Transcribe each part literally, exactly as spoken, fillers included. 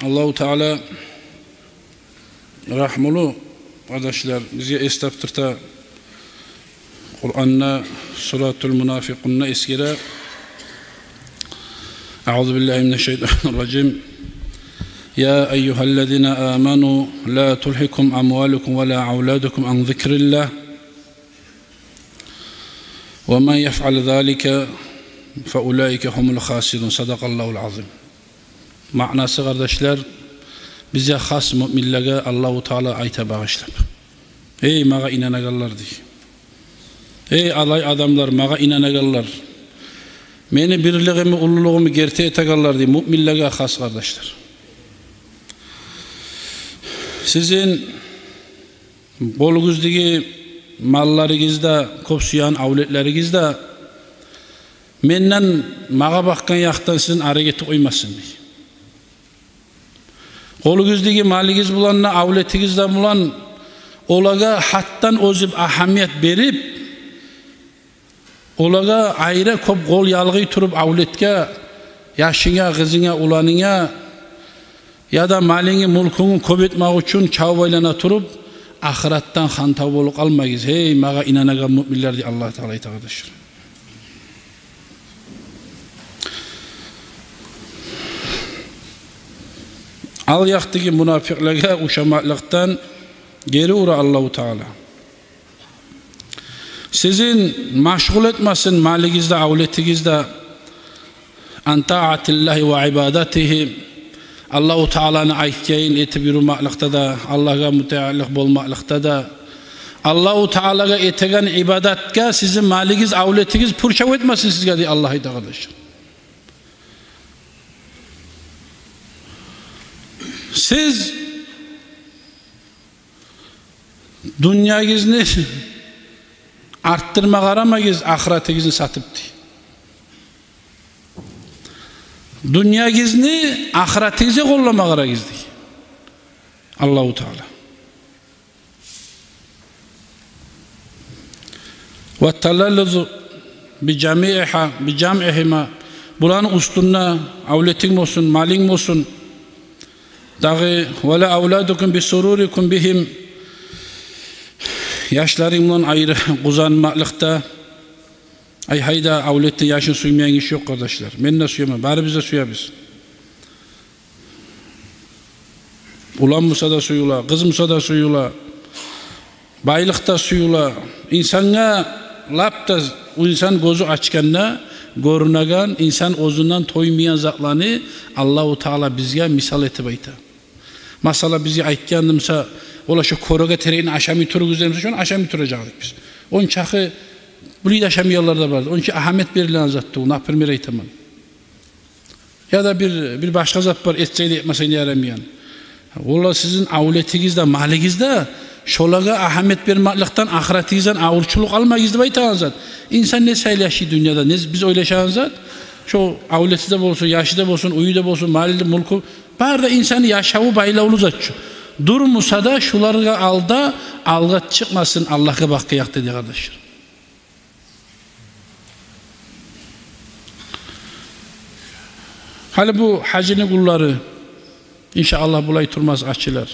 Аллагьу Таала рагьмулу, къардашлар, бизге эс тапдырта. Къуранда суратул Мунафикъунда эсгере. أعوذ بالله من الشيطان الرجيم. يا أيها الذين آمنوا لا تلهكم أموالكم ولا أولادكم عن ذكر الله ومن يفعل ذلك فأولئك هم الخاسرون. صدق الله العظيم. Маънасы, къардашлар, бизге хас муъминлеге Аллагьу Таала айта багъышлап: «Эй, магъа инанагъанлар», — дей. «Эй, алай адамлар, магъа инанагъанлар, мени бирлигими, уллулугъуму герти этегенлер», — дей, муъминлеге хас, къардашлар. Сизин къолугъуздагъы малларыгъыз да, кёп сюеген авлетлеригиз де менден, магъа бакъгъан якъдан сизин арек этип къоймасын, дей. Къолугъуздагъы малыгъыз булан да, авлетигиз де булан, олагъа гьатдан озуп агьамият берип, олагъа айры кёп къол ялгъай туруп, авлетге, яшынга, къызынга, уланынга, яда малынгны, мюлкюнгню кёп этмек учун чабып айлана туруп, ахыратдан хантав болуп къалмагъыз, гьей, магъа инанагъан муъминлер, дей Аллагь Таала айта, къардашлар. Ал якъдагъы мунафикълеге ушамакълыкъдан гери ура Аллагьу Таала. Сизин машгъул этмесин малыгъыз да, авлетигиз де, عن طاعة الله وعبادته, Аллагьу Тааланы айтгъанын этип юрюмакълыкъда да, Аллагьгъа мутааллыкъ болмакълыкъда да, Аллагьу Таалагъа этеген ибадатгъа сизин малыгъыз, авлетигиз пуршав этмесин сизге, дей Аллагь айта, къардашлар. Сиз дюньягъызны артдырма къарамагъыз, ахыратыгъызны сатып, дей. Дюньягъызны ахыратыгъызгъа къоллама къарагъыз, дей Аллагьу Таала. والتلذذ بجمعها، بجمعهما, буланы уьстюнде авлетинг болсун, малынг болсун, дагъы, ولا أولادكم بسروركم بهم, яшларынг булан айры къуванмакълыкъда. Ай, гьайда, авлетни, яшны сюймейген гиши ёкъ, къардашлар. Мен де сюемен, барыбыз да сюебиз. Улан буса да сююле, къыз буса да сююле, байлыкъ да сююле. Инсангъа лап да, инсан гёзю ачгъанда гёрюнеген, инсан оьзюнден тоймайгъан затланы Аллагьу Таала бизге мисал этип айта. Масала, бизге айтгъан эди буса, олар шо кёреге терекни ашамай туругъуз десе, шону ашамай туражакъ эдик биз. Ончакъы булай да ашамайгъанлар да бар. Онча агьамият берилеген зат тюгюл, например, айтаман. Яда бир, бир башгъа зат бар, этсенг де, этмесенг де ярамайгъан. Олар сизин авлетигиз де, малыгъыз да, шолагъа агьамият бермекликден ахыратыгъыздан авурчулукъ алмагъыз деп айтагъан зат. Инсан не саялы яшай дюньяда, не биз ойлашагъан зат, шо авлети де болсун, яшы да болсун, уьюю де болсун, малы да, мюлкю, бары да инсанны яшаву байлавлу зат шу. Дюр буса да, шуларгъа алда алгъа чыкъмасын Аллагьгъа бакъгъан якъда, дей, къардашлар. Гьали бу гьажны гюнлери, иншааллагь, булай турмас, ачылар.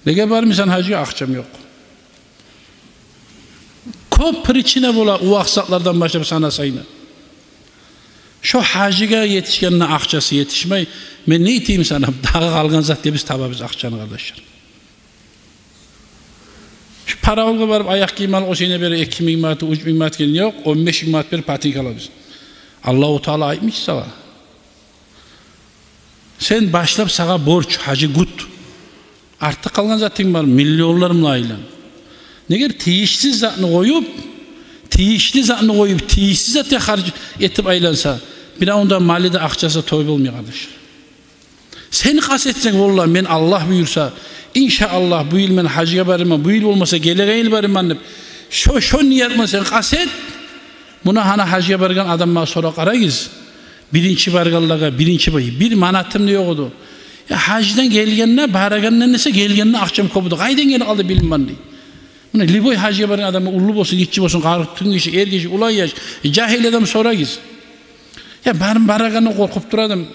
Неге бармайсан гьажгъа? Акъчам ёкъ. Кёп причина бола, увакъ затлардан башлап сана сайына. Шо гьажгъа етишгенде акъчасы етишмей, мен не этейим сана, дагъы къалгъан затгъа биз табабыз акъчаны, къардашлар. Шу Паравулгъа барып, аякъ гийим алып, о сени бере эки минг манат, уьч минг манат гелген ёкъ, он беш минг манат берип патинка алабыз. Аллагьу Таала айтмай чы сагъа. Сен башлап сагъа борч, гьажны кют. Артда къалгъан затынг бар, миллионлар булан айлан. Неге тийишсиз затны къоюп, тийишли затны къоюп, тийишсиз затгъа харж этип айланса, биревню де малы да, акъчасы да той болмай, къардаш. Сен къаст этсенг, валлагь, мен, Аллагь буюрса, иншааллагь, бу йыл мен гьажгъа барырман, бу йыл болмаса, гелеген йыл барырман деп, шо, шо ният булан сен къаст эт. Муна гьана гьажгъа баргъан адамлагъа сорап къарагъыз. Биринчи баргъанлагъа, биринчи бай, бир манатым да ёкъ эди. Я, гьаждан гелгенде, барагъандан эсе гелгенде акъчам кёп эди. Къайдан гелип къалды билмеймен, дей. Муна любой гьажгъа баргъан адам, уллу болсун, гиччи болсун, къарт гиши, эр гиши, улан яш, жагьил адам, сорагъыз. Я, барым, барагъандан къоркъуп тура эдим.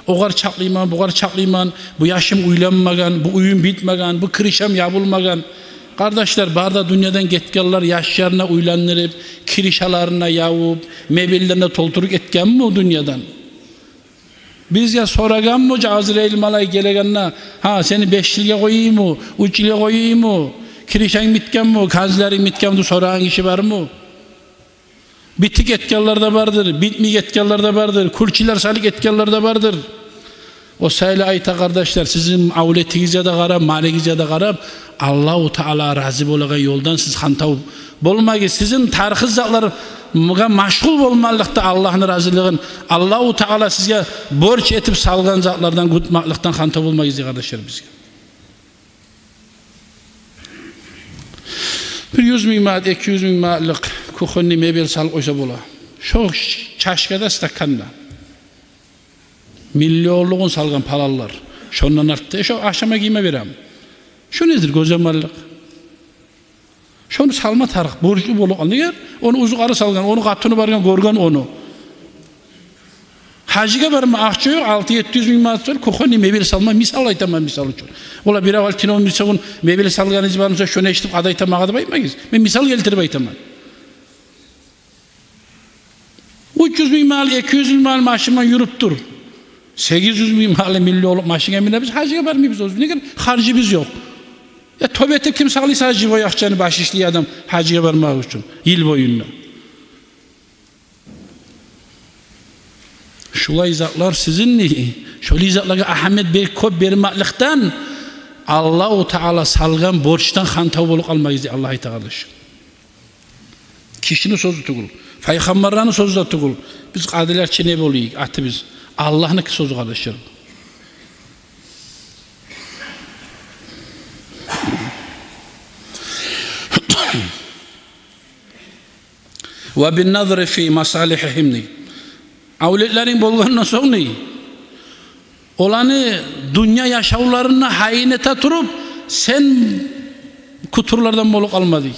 Огъар чакълайман, бугъар чакълайман, бу яшым уьйленмеген, бу уьюм битмеген, бу киришам ябулмагъан. Къардашлар, бары да дюньядан гетгенлер яшларын уьйлендирип, киришаларын ябып, мебеллерин толтуруп гетгенми о дюньядан? Бизге сорагъанмы Азраил малайик гелегенде: «Гьа, сени беш йылгъа къояйыммы, уьч йылгъа къояйыммы, киришанг битгенми, канзлеринг битгенми?» деп сорагъан гиши бармы? Битип гетгенлер де бардыр, битмей гетгенлер де бардыр, кюлчелер салып гетгенлер де бардыр. О саялы айта, къардашлар, сизин авлетигизге де къарап, малыгъызгъа да къарап, Аллагьу Таала рази болагъан ёлдан сиз хантав болмагъыз. Сизин тарыкъсыз затларгъа машгъул болмакълыкъда Аллагьны разилигин, Аллагьу Таала сизге борч этип салгъан затлардан кютмекликден хантав болмагъыз дей, къардашлар, бизге. Бир юз минг манат, эки юз минг манатлыкъ кухонный мебель салып къойса бола. Шо чашкада, стаканда. Миллионлугъун салгъан паланлар. Шондан артда шо ашама гийме берем. Шо недир, гёземаллыкъ? Шону салма тарыкъ, борчлу болуп къалгъан. Эгер ону узукъары салгъан, ону къатыны баргъан, гёрген ону. Гьажгъа барма акъча ёкъ, алты-етти юз минг манат сорай, кухонный мебель салма, мисал айтаман, мисал учун. Олар бир авал тиновну бир савун мебель салгъаныгъыз бармы, шону эшитип къада айтамагъа деп айтмагъыз. Мен мисал гелтирип айтаман. Уьч юз минг манат, эки юз минг манат машин булан юрюп тур. Сегиз юз минг манат, миллионлукъ машинге минебиз, гьажгъа бармайбыз оьзюбюз. Неге? Харжыбыз ёкъ. Я, тёбе этип ким сакълай сагъа живой акъчаны, баш ишлей адам гьажгъа бармакъ учун йыл боюнда? Шулай затлар сизин, шолай затлагъа агьамият бек кёп бермекликден Аллагьу Таала салгъан борчдан хантав болуп къалмагъыз дей Аллагь айта, къардаш. Кишини сёзю тюгюл, пайхаммарланы сёзю де тюгюл. Биз къадилерче не болайыкъ, атыбыз Аллагьныки сёзю, къардашлар. «Ва бин-назари фи масалигьигьим», – дей. Авлетлеринг болгъандан сонг, дей, оланы дюнья яшавларына гьайын эте туруп, сен кутурлардан болуп къалма, дей.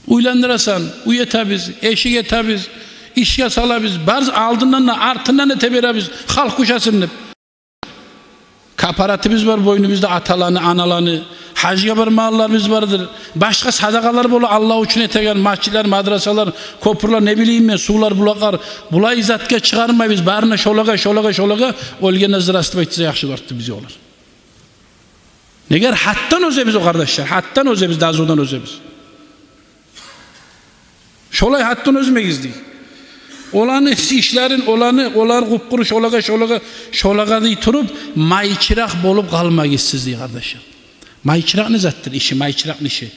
Уьйлендиресен, уьй этебиз, эшик этебиз, ишге салабыз, барыбыз алдындан да, артындан да эте беребиз, халкъ кюшесин деп. Капаратыбыз бар бойнубузда аталаны, аналаны, гьажгъа бармагъанларыбыз бардыр. Башгъа садагъалар бола, Аллагь учун этеген, межитлер, мадрасалар, кёпюрлер, не билейим мен, сувлар, булакълар. Булай затгъа чыгъармайбыз, барына шолагъа, шолагъа, шолагъа, оьлгенде здрасте айтса яхшы болур эди бизге олар. Неге? Гьатдан оьзебиз о, къардашлар, гьатдан оьзебиз, дазудан оьзебиз. Шолай гьатдан оьзмегиз, дей. Оланы ишлерин, оланы, олар къуп-къуру шолагъа, шолагъа, шолагъа дей туруп, майчыракъ болуп къалмагъыз сиз, дей, къардашлар. Майчыракъ не затдыр иши, майчыракъны иши?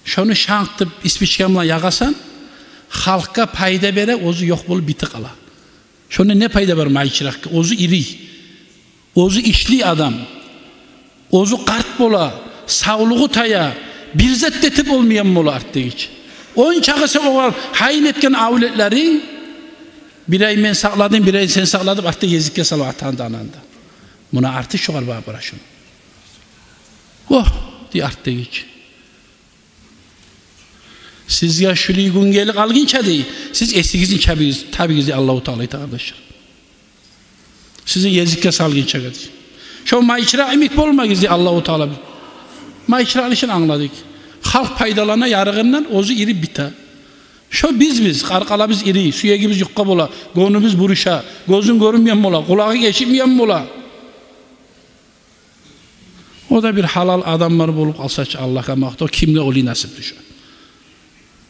Шону шанкъ деп спичка булан ягъасан, халкъгъа пайда бере, оьзю ёкъ болуп битип къала. Шонда не пайда бар майчыракъгъа? Оьзю ирий. Оьзю ишлей адам. Оьзю къарт бола, савлугъу тая, бир зат да этип болмайгъан бола артдагъыча. Ончакъы сен огъар гьайын этген авлетлеринг, бир ай мен сакъладым, бир ай сен сакъладынг, артда гезикге салып атангны да, анангны да. Муна арты шогъар багъып къара шуну. Огь, дей артдагъыча. Сизге шулай гюн гелип къалгъынча, дей, сиз эсигизни табыгъыз, табыгъыз, дей Аллагьу Таала айта, къардашлар. Сизин гезикге салгъынчагъа, дей. Шо майчыракъ йимик болмагъыз, дей Аллагьу Таала. Майчыракъны ишин англадыкъ. Халкъ пайдалана ярыгъындан, оьзю ирип бите. Шо бизбиз, къаркъарабыз ирий, сюегибиз юкъа бола, гёнюбюз буруша, гёзюнг гёрмейген бола, къулагъынг эшитмейген бола. О да бир гьалал адамлар болуп къалса чы, Аллагьгъа макътав, кимге олай насип тюше.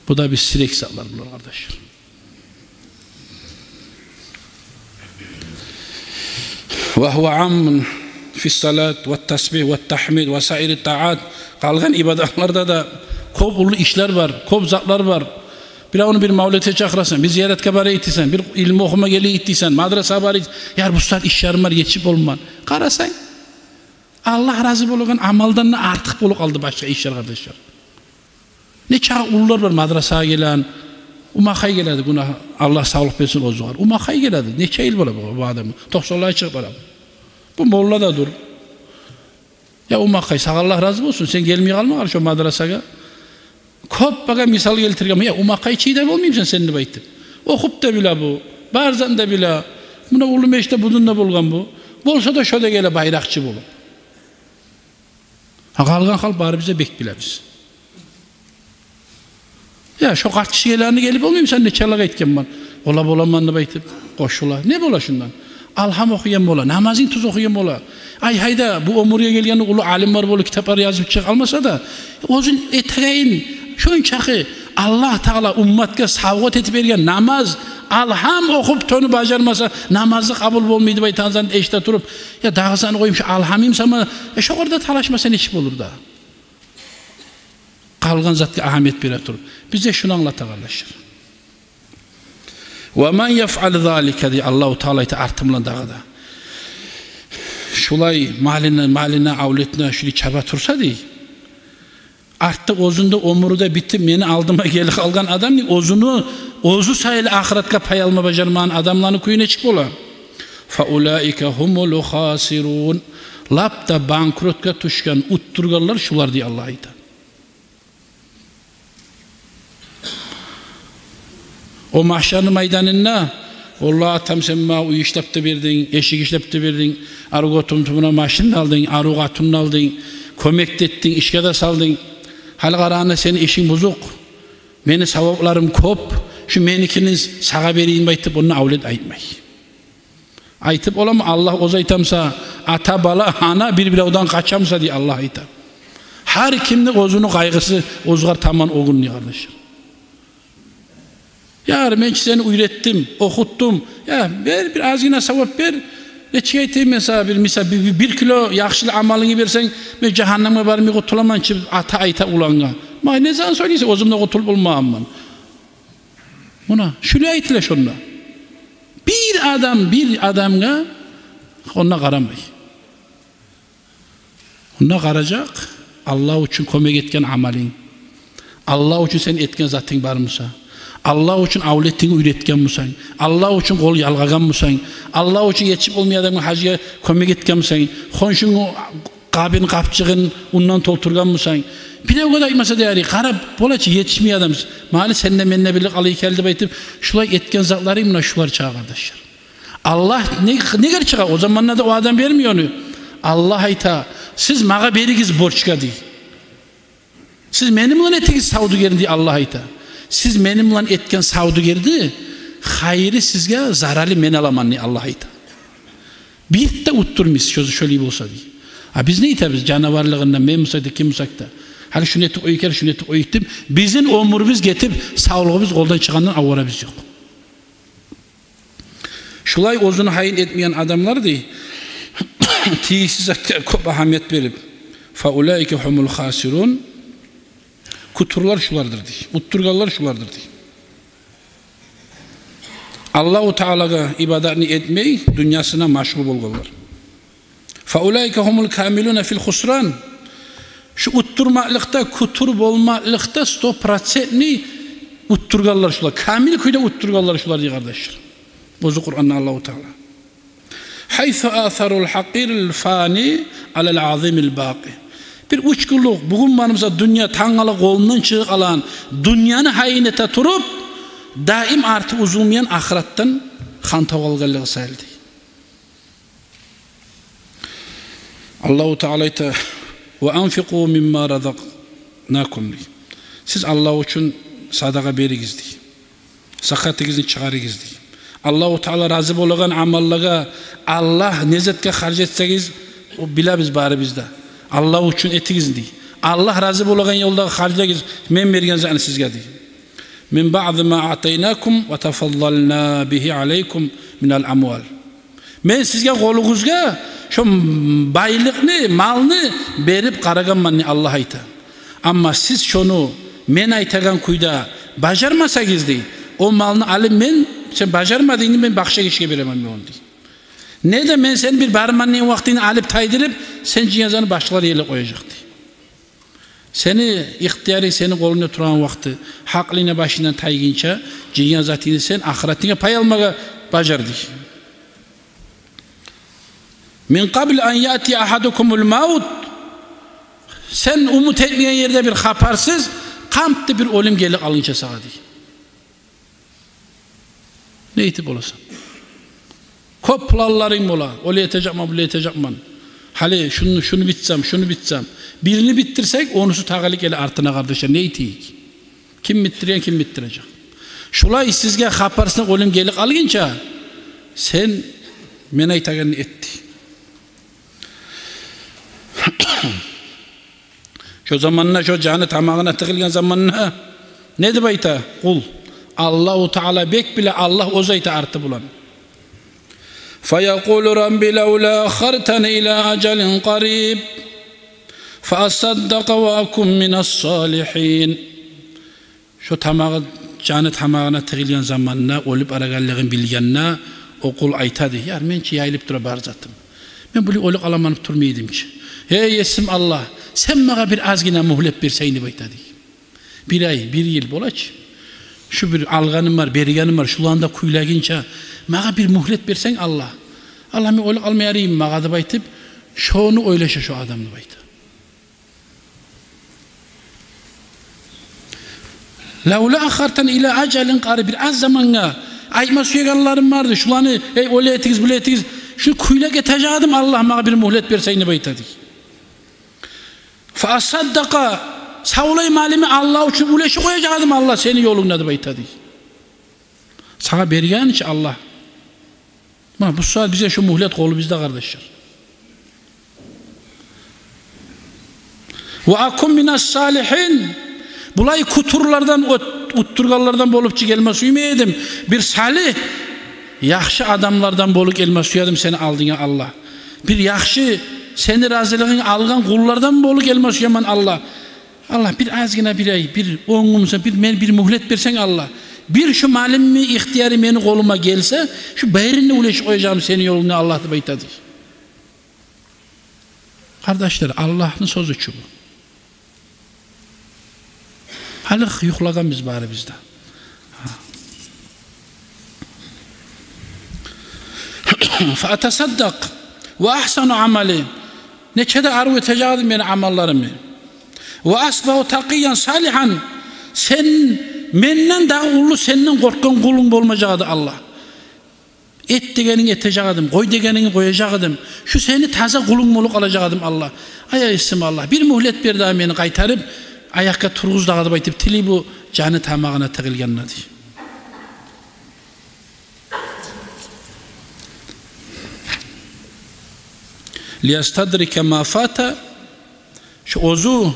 Бу да бир сирек затлар булар, къардашлар. «Ва гьува аммун фис-салат ва-т-тасбигь ва-т-тагьмид ва саири-т-тагьат». Къалгъан ибадатларда да кёп уллу ишлер бар, кёп затлар бар. Биревню бир мавлетге чакъырасан, бир зияратгъа барайыкъ дейсен, бир илму охума гелейик дейсен, мадрасагъа барайыкъ. Яр, бу сагьат ишлерим бар, етишип болмайман. Къарасанг, Аллагь рази болагъан амалдан да артыкъ болуп къалды башгъа ишлер, къардашлар. Нече уллулар бар мадрасагъа гелеген, Умакъай геледи, гюнагь, Аллагь савлукъ берсин оьзюгер. Умакъай геледи, нече йыл бола бу, бу адам? Токъсанлагъа чыгъып бара. Бу молла да дюр. Я Умакъай, сагъа Аллагь рази болсун, сен гелмей къалма къара шо мадрасагъа. Кёп багъа мисал гелтиргенмен, я Умакъай, чыдап болмаймсан сен деп айтып. Охуп да биле бу. Бар затны да биле. Муна уллу межитде будун да болгъан бу. Болса да шо да геле байракъчы болуп. Гьа, къалгъан халкъ барыбыз да бек билебиз. Я, шо къарт киши гелени гелип болмаймысан, нече яллакъ айтгъанман. Бола, боламан деп айтып къошула. Не бола шундан? Алгьам охуйгъан бола, намазын тюз охуйгъан бола. Ай, гьайда, бу оьмюрге гелгенде уллу алимлер болуп, китаплар язып чыгъа алмаса да, оьзюн этегенин, шончакъы Аллагь Таала умматгъа савгъат этип берген намаз, алгьам охуп тёню бажармаса, намазы къабул болмай деп айтагъан затны эшите туруп, я, дагъы затны къоюп, шо алгьамым сама, э, шогъар да талашмаса, нечик болур да? Къалгъан затгъа агьамият бере туруп. Бизге шуну англата, къардашлар. «Ва ман яфъал залика», — дей Аллагьу Таала, айта артындан дагъы да. Шулай малына, малына, авлетине шулай чаба турса, дей, артда оьзюнде оьмюрю де битип, мени алдыма гелип къалгъан адам, дей, оьзюню, оьзю саялы ахыратгъа пай алма бажармагъан адамланы кюю нечик бола? «Фа улаика гьумул хасирун». Лап да банкротгъа тюшген, уттургъанлар шулар, дей Аллагь, айта. О магьшарны майданында: «Валлагь, атам, сен магъа уьй ишлеп де бердинг, эшик ишлеп де бердинг, арив отун-тумуна машин алдынг, арив къатын алдынг, кёмек де этдинг, ишге де салдынг. Гьали къарагъанда сени ишинг бузукъ, мени савапларым кёп, шу меникин сагъа берейим», — деп айтып, онда авлет айтмай. Айтып боламы, Аллагь оьзю айтамса, ата, бала, ана бир-биревден къачамса, дей Аллагь, айта. Гьар кимни оьзюню къайгъысы оьзюгер таман о гюн, дей, къардашлар. Яр, мен чи сени уьйретдим, охутдум. Я, бер, бир азгъына савап бер. Нечик айтайым мен сагъа, бир мисал, бир, бир, бир кило яхшылы амалынгны берсенг, мен жагьаннемге бармай къутуламан чы, ата айта улангъа. Магъа не зат сёйлейсен, оьзюм де къутулуп болмагъанман. Муна шулай айтыла шонда. Бир адам бир адамгъа онда къарамай. Онда къаражакъ Аллагь учун кёмек этген амалынг, Аллагь учун сен этген затынг бармуса, Аллагь учун авлетинг уьйретген бусанг, Аллагь учун къол ялгъагъан бусанг, Аллагь учун етишип болмай адамгъа, гьажгъа кёмек этген бусанг, хоншунгну къабын, къапчыгъын ундан толтургъан бусанг, биревге де айтмаса да ярай, къарап бола чы, етишмей адам, мали сен де, мен де бирли къалай гелди деп айтып, шулай этген затларынг муна шулар чыгъа, къардашлар. Аллагь не, негер чыгъа? О заманда да о адам бермей ону. Аллагь айта: «Сиз магъа беригиз борчгъа», — дей. «Сиз мени булан этигиз савдюгерни», — дей Аллагь, айта. «Сиз мени булан этген савдюгерни хайыры сизге, заралы мен аламан», — дей Аллагь, айта. Бир де уттурмайсыз, шо-, шолай болса, дей. А биз не этебиз? Жанаварлыгъындан, мен бусакъ да, ким бусакъ да. Гьали шуну этип къояйыкъ, шуну этип къояйыкъ деп, бизин оьмюрюбюз гетип, савлугъубуз къолдан чыгъандан аварабыз ёкъ. Шулай оьзюню гьайын этмейген адамлар, дей, тийишсиз затгъа кёп агьамият берип, «фа улаика гьумул хасирун», кутурлар шулардыр, дей, уттургъанлар шулардыр, дей. Аллагьу Таалагъа ибадатны этмей, дюньясына машгъул болгъанлар. «Фа улаика гьумул камилуна фил хусран». Шу уттурмакълыкъда, кутур болмакълыкъда сто процентный уттургъанлар шулар. Камил кюйде уттургъанлар шулар, дей, къардашлар. Оьзю Къуранда Аллагьу Таала. «Гьайсу асарул гьакъирил фани алал азимил бакъи». Бир уьч гюнлюк, бугюн бармуса дюнья, тангала къолундан чыгъып къалагъан дюньяны гьайын эте туруп, даим арты уьзюлмейген ахыратдан хантав къалгъанлыгъы саялы, дей. Аллагьу Таала айта: «Ва анфикъу мимма разакънакум», — дей. Сиз Аллагь учун садагъа беригиз, дей. Закатыгъызны чыгъарыгъыз, дей. Аллагьу Таала рази болагъан амаллагъа, Аллагь не затгъа харж этсегиз, о билебиз барыбыз да. Аллагь учун этигиз, дей. Аллагь рази болагъан ёлда харжлагъыз, мен берген затны сизге, дей. «Мин баъди ма аътайнакум ва тафаддална бигьи алайкум минал амвал». Мен сизге къолугъузгъа шо байлыкъны, малны берип къарагъанман, дей, Аллагь айта. Амма сиз шону мен айтагъан кюйде бажармасагъыз, дей, о малны алып мен, сен бажармадынг, мен башгъа гишиге беремен мен ону, дей. Не де мен сени бир барман деген вакътингни алып тайдырып, сен жыйгъан затны башгъалар елеп къояжакъ, дей. Сени ихтиярынг сени къолунгда турагъан вакъти, гьакълынгны башынгдан тайгъынча, жыйгъан затынгны сен ахыратынга пай алмагъа бажар, дей. «Мин къабли ан яътия агьадакумул мавт». Сен умут этмеген ерде бир хабарсыз, къамт деп бир оьлюм гелип къалгъынча сагъа, дей. этип боласан. Кёп планларынг бола, олай этежекмен, булай этежекмен. Гьали шуну, шуну битсем, шуну битсем. Бирини битдирсенг, онусу тагъылып геле артына, къардашлар, не этейик? Ким битдирген, ким битдирежек? Шулай сизге хабарсыздан оьлюм гелип къалгъынча, сен мен айтагъанны эт дей. Шо заманда, шо жаны тамагъына тыгъылгъан заманда не деп айта къул? Аллагьу Таала бек биле, Аллагь оьзю айта арты булан. فيقول رب لولا أخرتني إلى أجل قريب فأصدق وأكن من الصالحين. Шо тамагъы, жаны тамагъына тыгъылгъан заманда, оьлюп барагъанлыгъын билгенде, о къул айтады: «Яр, мен чи яйылып тура бар затым. Мен булай оьлюп къаламан деп турмай эдим чи. Гьей, Есим Аллагь, сен магъа бир азгъына мюгьлет берсенг», — деп айтады. Бир ай, бир йыл бола чы. Шу бир алгъаным бар, бергеним бар, шуланы да кюйлегинче магъа бир мюгьлет берсенг, Аллагь. Аллагь, мен оьлюп къалма яраймы магъа деп айтып, шону ойлаша шо адам деп айта. لولا أخرتني إلى أجل قريب, бир аз замангъа, айтма сюегенлерим бар эди, шуланы, эй, олай этигиз, булай этигиз, шуну кюйлеп этежек эдим, Аллагь, магъа бир мюгьлет берсенг деп айта дей. فأصدق, савлай малымны Аллагь учун уьлешип къояжакъ эдим, Аллагь, сени ёлунгда деп айта дей. Сагъа берген чи Аллагь. Муна бу сагьат бизге шу мюгьлет къолубузда, къардашлар. وأكن من الصالحين. Булай кутурлардан, ут-, уттургъанлардан болуп чы гелме сюймей эдим. Бир салигь, яхшы адамлардан болуп гелме сюе эдим сени алдынга, Аллагь. Бир яхшы, сени разилигинг алгъан къуллардан болуп гелме сюемен, Аллагь. Аллагь, бир азгъына, бир ай, бир он гюн буса, бир мен бир мюгьлет берсенг, Аллагь. Бир шу малымны ихтияры мени къолума гелсе, шу барын да уьлешип къояжакъ эдим сени ёлунгда, Аллагь, деп айта дей. Къардашлар, Аллагьны сёзю чю бу. Гьали юхлагъанбыз барыбыз да. فأتصدق وأحسن عملي. Нече де арив этежек эдим мени амалларымны. وأصبح تقيا صالحا. Сен, менден дагъы уллу, сенден къоркъгъан къулунг болмажакъ эди, Аллагь. Эт дегенинг этежек эдим, къой дегенинг къояжакъ эдим. Шу сени таза къулунг болуп къалажакъ эдим, Аллагь. Ай, Есим Аллагь, бир мюгьлет бер дагъы, мени къайтарып аякъгъа тургъуз дагъы деп айтып тилей бу жаны тамагъына тыгъылгъанда дей. ليستدرك ما فات. Шу оьзю,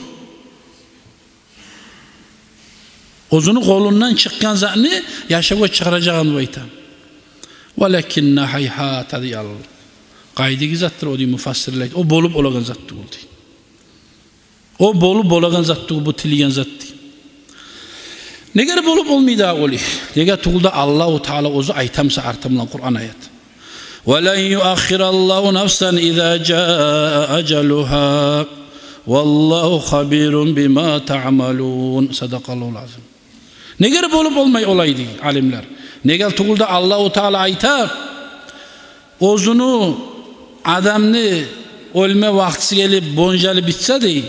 оьзюню къолундан чыкъгъан затны яшавгъа чыгъаражагъын деп айта. ولكن هيهات дей ал. Къайдагъы затдыр о дей муфассирлер. О болуп болагъан зат тюгюл дей. О болуп болагъан зат тюгюл, бу тилейген зат дей. Негер болуп болмай дагъы олай? Неге тюгюл де Аллагьу Таала оьзю айта буса артындан Къуран аят: ولن يؤخر الله نفسا إذا جاء أجلها والله خبير بما تعملون. صدق الله العظيم. Негер болуп болмай олай дей алимлер? Неге тюгюл де Аллагьу Таала айта, оьзюню адамны оьлме вакътиси гелип, бонжалы битсе дей,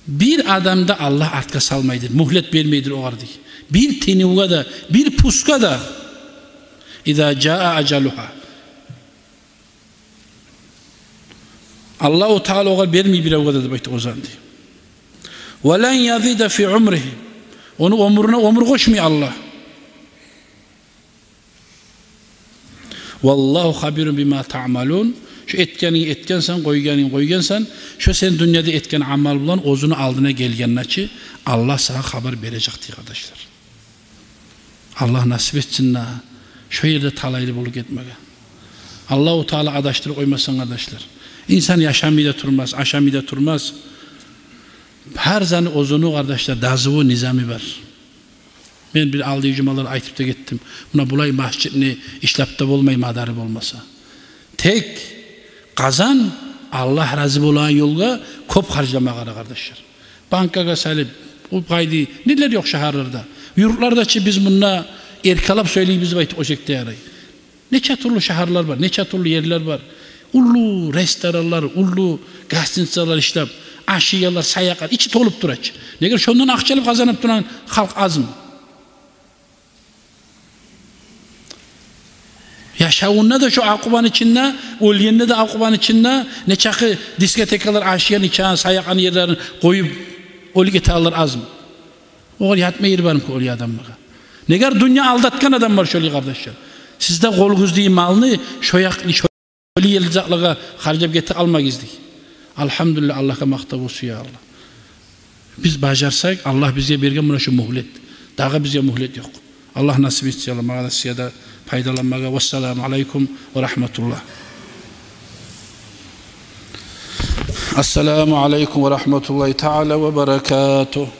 бир адам да Аллагь артгъа салмайдыр, мюгьлет бермейдир огъар дей. Бир тынывгъа да, бир пусгъа да. إذا جاء أجلها. Аллагьу Таала огъар бермей биревге де деп айта оьзю дей. ولن يزيد في عمره. Ону оьмюрюне оьмюр къошмай Аллагь. والله خبير بما تعملون. Шу этгенинг этгенсен, къойгъанынг къойгъансан, шу сен дюньяда этген амал булан оьзюню алдына гелгенде чи Аллагь сагъа хабар бережек дей, къардашлар. Аллагь насип этсин да, шо ерде талайлы болуп гетмеге. Аллагьу Таала адашдырып къоймасын, къардашлар. Инсан яшамай да турмас, ашамай да турмас. Гьар затны оьзюню, къардашлар, дазуву, низамы бар. Мен бир алдагъы жумалар айтып да гетдим. Муна булай межитни ишлеп де болмай, мадары болмаса. Тек къазан Аллагь рази болагъан ёлгъа кёп харжламагъа къара, къардашлар. Банкагъа салып, о къайда, нелер ёкъ шагьарларда. Юртларда чы биз мунда эркалап сёйлейбиз деп айтып, о шекде ярай. Нече тюрлю шагьарлар бар, нече тюрлю ерлер бар. Уллу ресторанлар, уллу гостиницалар ишлеп, аш иеленлер, саякъат, ичи толуп тура чы. Неге шондан акъча алып къазанып турагъан халкъ азмы? Яшавунда да шо акъубаны ичинде, оьлгенде де акъубаны ичинде, нечакъы дискотекалар ашайгъан ичан, саякъаны ерлерин къоюп, оьлюп гетегенлер азмы? Огъар ятма ер бармы оьлген адамлагъа? Негер дюнья алдатгъан адам бар шолай, къардашлар. Сиз де къолугъуздагъы малны шо якълы, шолай ерлер затлагъа харжлап гете алмагъыз дей. Альгьамдулиллагь, Аллагьгъа макътав болсун, я Аллагь. Биз бажарсакъ, Аллагь бизге берген муна шу мюгьлет. Дагъы бизге мюгьлет ёкъ. Аллагь насип этсин, я Аллагь, магъа да, сизге де пайдаланмагъа. Вассаламу алайкум ва рагьматуллагь. Ассаламу алайкум ва рагьматуллагьи таала ва баракатугь.